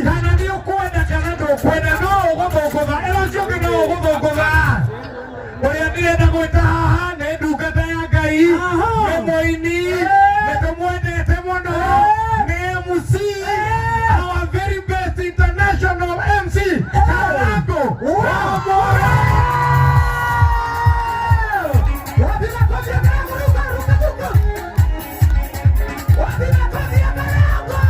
Kana nĩ ũkwenda kana ndũkwenda, no ũgũthũngũtha. Ĩra ũcio ũngĩ no ũgũthũngũtha. Ũrĩa ndĩrenda gwĩta haha nĩ ndungata ya Ngai, nĩ mũini, nĩ tũmwendete mũno, nĩ MC, our very best international MC, Karango wa Mora. Wapi makofi ya Karango? Ruka, ruka, ruka. Wapi makofi ya Karango?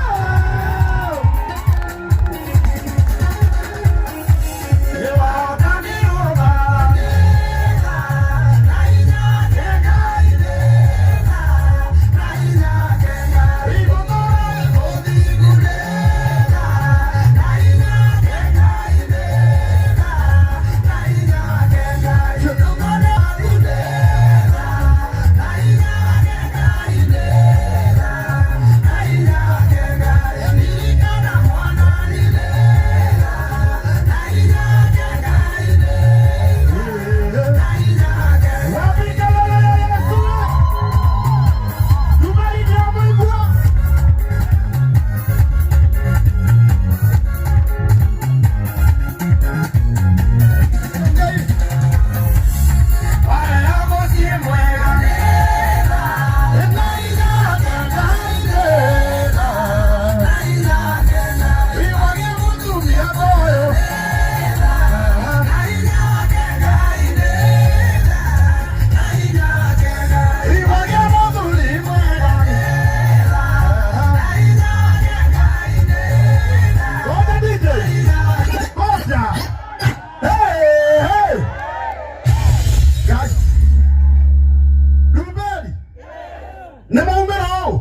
Nĩ maumĩra ũũ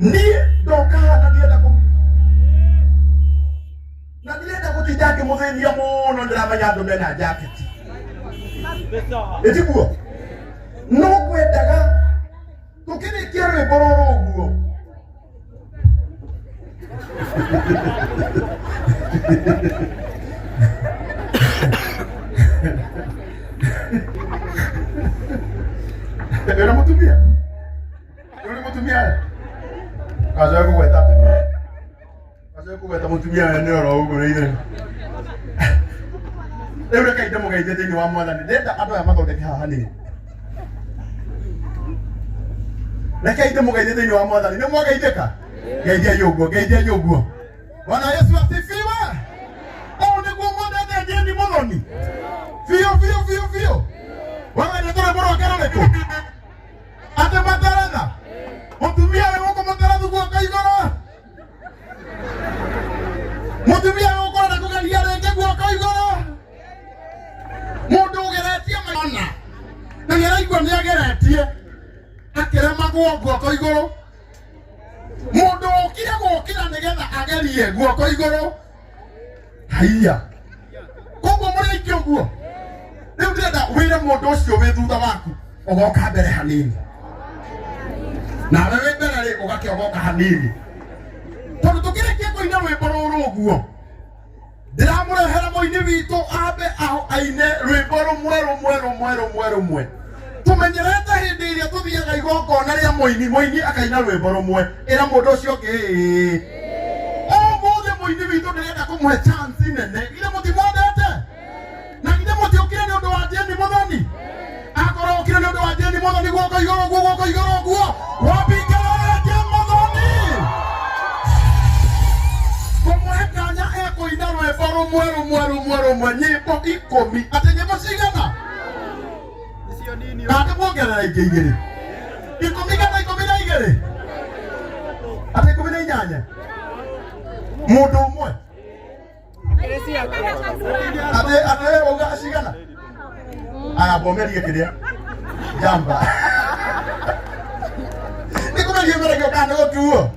niĩ ndoka haha na ndienda kũ na ndirenda gũtinda ngĩmũthĩnia mũno, ndĩramenya andũ mena jaketi ĩtiguo, no ngwendaga tũkĩrĩkia rwĩmbo rũrũ ũguo. Wĩna mũtumia? Ũrĩ mũtumia? Kacoe kũgweta atĩ kacoe kũgweta mũtumia we nĩ oro ũguo nĩ itherũ. Rĩu reke ndĩmũgeithie thĩinĩ wa Mwathani. Ndĩrenda andũ aya mathondeke haha hanini. Reke ndĩmũgeithie thĩinĩ wa Mwathani. Nĩ mwageithĩka? Geithiai ũguo, geithiai ũguo. Bwana Yesu asifiwe. Ũũ nĩguo mwendete Jane Mũthoni. Biũ biũ biũ biũ. Wawendete rwĩmbo rwake rũrĩkũ? Atĩ materetha. Mũtumia wĩ gũkũ materethu guoko igũrũ. Mũtumia wĩ gũkũ ũrenda kũgeria rĩngĩ guoko igũrũ. Mũndũ ũgeretie mana na nĩ araigua nĩ ageretie akĩremagwo guoko igũrũ. Mũndũ ũkire gũkĩra nĩgetha agerie guoko igũrũ. Haiya, koguo mũrĩ aingĩ ũguo. Rĩu ndĩrenda wĩre mũndũ ũcio wĩ thutha waku ũgoka mbere hanini, nawe wĩ mbere rĩ ũgakĩogoka hanini, tondũ tũkĩrĩkia kũina rwĩmbo rũrũ ũguo, ndĩramũrehera mũini witũ ambe aine rwĩmbo rũmwe rũmwe rũmwe rũmwe rũmwe. Tũmenyerete hĩndĩ ĩrĩa tũthiaga igongona rĩa mũini, mũini akaina rwĩmbo rũmwe. Ĩra mũndũ ũcio ũngĩ ĩĩ. Ũmũthĩ mũini witũ ndĩrenda kũmũhe chance nene. Githĩ mũtimwendete? Na githĩ mũtiũkire nĩ ũndũ wa Jane Mũthoni? Akorwo ũkire nĩ ũndũ wa Jane Mũthoni, guoko igũrũ ũguo, guoko igũrũ ũguo. Wambingerere Jane Mũthoni. Kũmũhe kanya ekũina rwĩmbo rũmwe rũmwe rũmwe rũmwe, nyĩmbo 10. Atĩ nyĩmbo cigana? Kana ndĩmuongerera ingĩ igĩrĩ, 10 kana 12, atĩ 18, mũndũ ũmwe. Atĩ wauga cigana? Aya, bomerie kĩrĩa njamba nĩ kũmerio meragio kana nĩ gũtuo.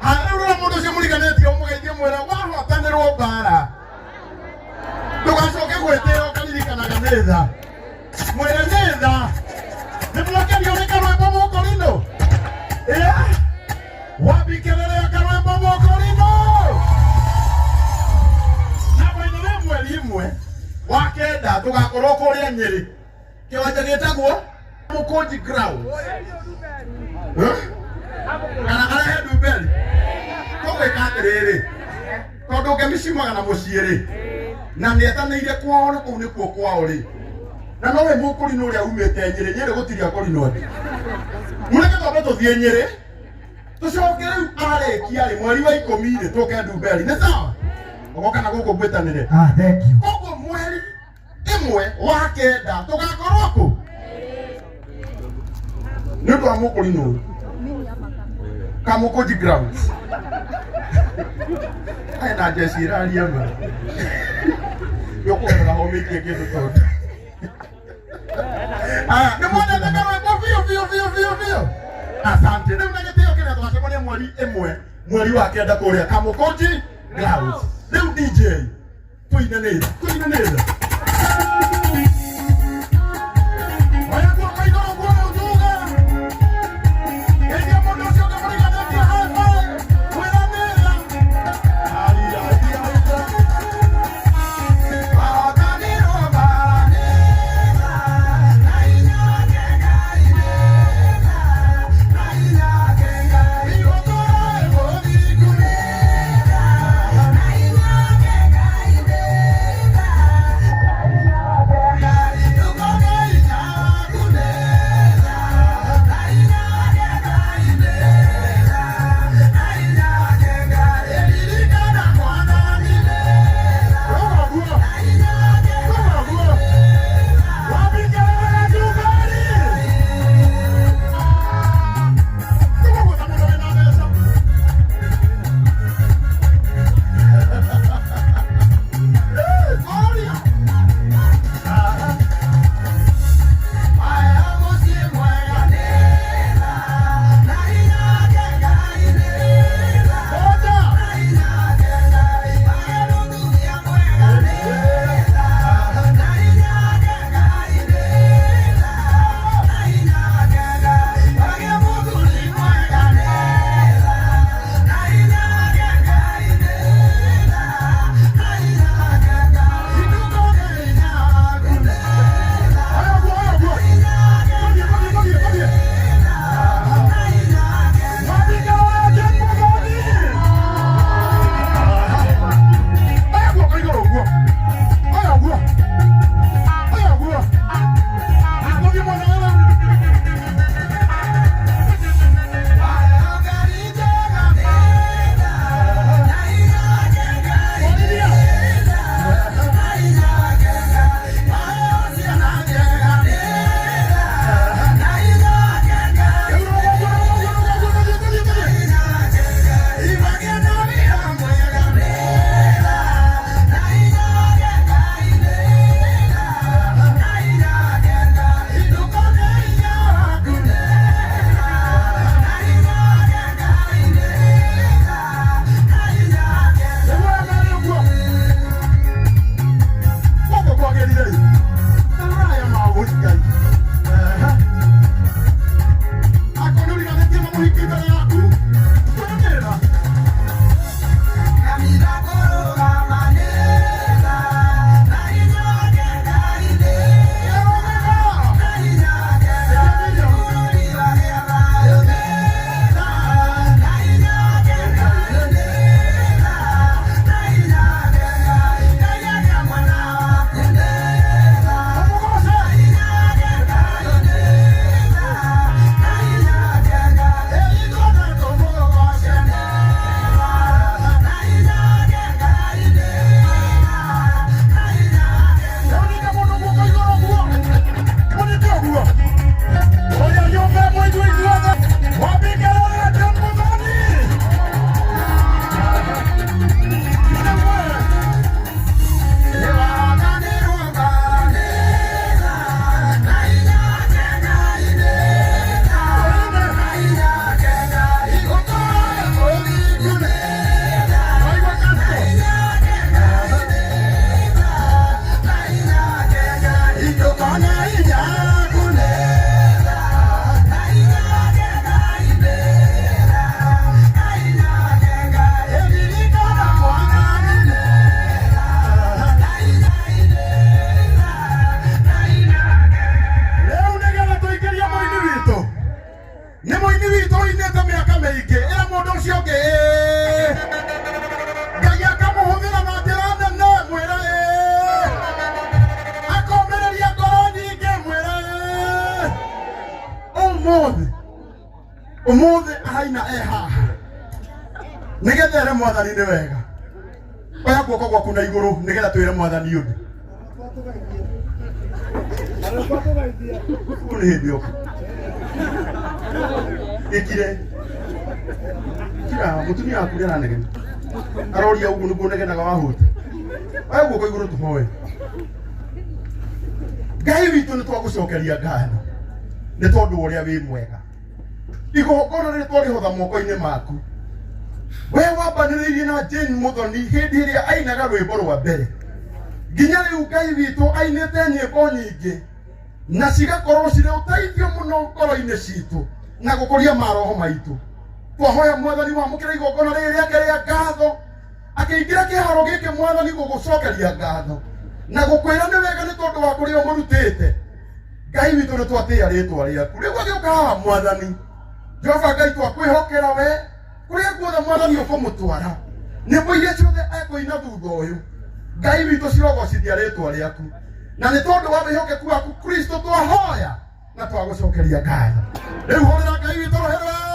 Rĩu rĩrĩa mũndũ ũcio mũriganĩtie ũmũgeithie, mwĩre wahotanĩrwo mbara ndũgacoke gwĩtĩra, ũkaririkanaga nĩ tha. Mwĩre nĩ tha. Nĩ mwakenio nĩ karwĩmbo mũkũrinũ? Ĩa wambikĩrĩrĩa karwĩmbo mũkũrinũ. Na by the way, mweri 1 wa 9 tũgakorwo kũrĩa Nyĩrĩ, kĩwanja gĩtagwo Mũkũnji Ground. Huh? Kana arehe ndumberi tũgwĩka atĩrĩrĩ. Tondũ ngemi ciumaga na mũciĩ rĩ, na nĩ etanĩire kwao na kũu nĩkuo kwao rĩ, na nowe mũkũrinũ ũrĩa umĩte Nyĩrĩ. Nyĩrĩ gũtirĩ akũrinũ angĩ. Mũreke twambe tũthiĩ Nyĩrĩ, tũcoke rĩu arĩkia rĩ, mweri wa 10 rĩ, tũke Ndumberi. Nĩ sawa? Ũgoka na gũkũ ngwĩtanĩre. Ah, thank you. Koguo mweri 1 wa 9 tũgakorwo kũ nĩ ũndũ wa mũkũrinũ Kamũkũnji grounds. Aya na njeci ĩraria ma nĩ ũkũgerera ho mĩikie kĩndũ tondũ aya nĩ mwendete karwĩmbo biũ biũ biũ biũ biũ. Asante. Rĩu na gĩtĩo kĩrĩa tũgacemania mweri 1 mweri wa 9 kũrĩa Kamũkũnji grounds. Rĩu DJ tũinanĩra tũinanĩra. Oya guoko igũrũ guo ũnjuge. Geithia mũndũ ũcio ũngĩ mũriganĩtie, high five. Mwĩranĩra. Aria, aria, aria. Ahotanirwo mbaranĩra, na inyake Ngai nĩra, na inyake Ngai ũtũre mũthingu nĩra, na inyake Ngai nĩra. Nĩgetha ere mwathani nĩ wega. Oya guoko gwaku na igũrũ nĩgetha twĩre mwathani ũndũ. Kũu nĩ hĩndĩ yoka. Ĩkire. Kira mũtumia waku nĩ aranegena. Aroria ũguo nĩguo ũnegenaga wahũta. Oya guoko igũrũ tũhoe. Ngai witũ nĩ twagũcokeria ngatho nĩ tondũ wa ũrĩa wĩ mwega. Igongona rĩrĩ twarĩhotha moko-inĩ maku. We wambanĩrĩirie na Jane Muthoni hĩndĩ ĩrĩa ainaga rwĩmbo rwa mbere. Nginya rĩu Ngai witũ ainĩte nyĩmbo nyingĩ na cigakorwo cirĩ ũteithio mũno ngoro-inĩ citũ na gũkũria maroho maitũ. Twahoya Mwathani wamũkĩra igongona rĩrĩ rĩake rĩa ngatho akĩingĩra kĩharo gĩkĩ Mwathani gũgũcokeria ngatho na gũkwĩra nĩ wega nĩ tondũ wa kũrĩa ũmũrutĩte. Ngai witũ nĩ twatĩĩa rĩtwa rĩaku. Rĩu agĩũka haha Mwathani Jehova Ngai twakwĩhokera we kũrĩa guothe Mwathani ũkũmũtwara nyĩmbo iria ciothe ekũina thutha ũyũ Ngai witũ cirogocithia rĩtwa rĩaku na nĩ tondũ wa wĩhokeku waku Kristo twahoya na twagũcokeria ngatho. Rĩu hũrĩra Ngai witũ rũhĩ rwega.